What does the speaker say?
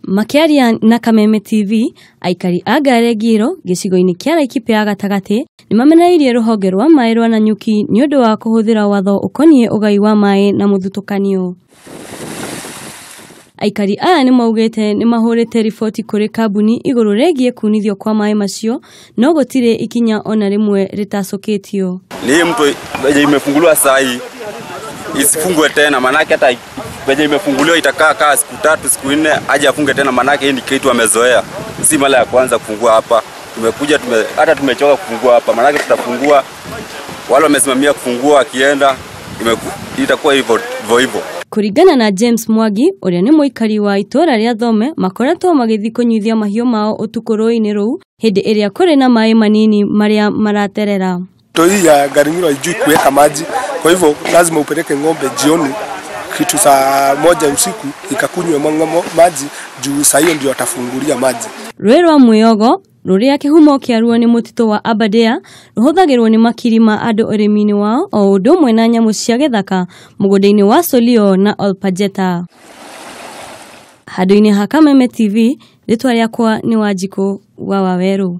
Makĩaria na Kameme TV, aikari a Ngaregiro gĩcigo-inĩ kĩa Laikipia ya gatagatĩ nĩmamenereirie rũhonge rwa maĩ rwa Nanyuki nĩ ũndũ wa kũhũthĩra watho ũkoniĩ ũgai wa maĩ na mũthutũkanio. Aikari aya nĩ maugĩte nĩ mahũrĩte riboti kũrĩ kambuni igũrũ rĩgiĩ kunithio kwa maĩ macio no gũtirĩ ikinya ona rĩmwe rĩtacũkĩtio. Ni hii mto venye imefunguliwa saa hii isifungwe tena, manake hata venye imefunguliwa itakaa kaa siku 3 siku 4 aje afunge tena, manake hii ni kitu amezoea. Si mara ya kwanza kufungua hapa. Tumekuja hata tumechoka kufungua hapa, manake tutafungua wale wamesimamia kufungua akienda itakuwa hivyo hivyo. Kũringana na James Mwangi ũrĩa nĩ mũikari wa itũũra rĩa Thome, makoretwo magĩthiĩ kũnyuithia mahiũ mao ũtukũ rũĩ-inĩ rũu hĩndĩ ĩrĩa kũrĩ na maĩ manini marĩa maraterera. Mto hii ya Ngaringiro haijui kuweka maji, kwa hivyo lazima upeleke ng'ombe jioni kitu saa 1 usiku ikakunywe maji juu saa hiyo ndio atafungulia maji. Rũĩ rwa Mwĩogo rũrĩa kĩhumo kĩaruo nĩ mũtitũ wa Aberdare rũhũthagĩrwo nĩ makiri ma andũ ũrĩmi-inĩ wao o ũndũ ũmwe na nyamũ cia gĩthaka mũgũnda-inĩ wa Solio na Olpajeta. Handũ-inĩ ha Kameme TV, rĩtwa rĩakwa nĩ Wanjikũ wa Wawerũ.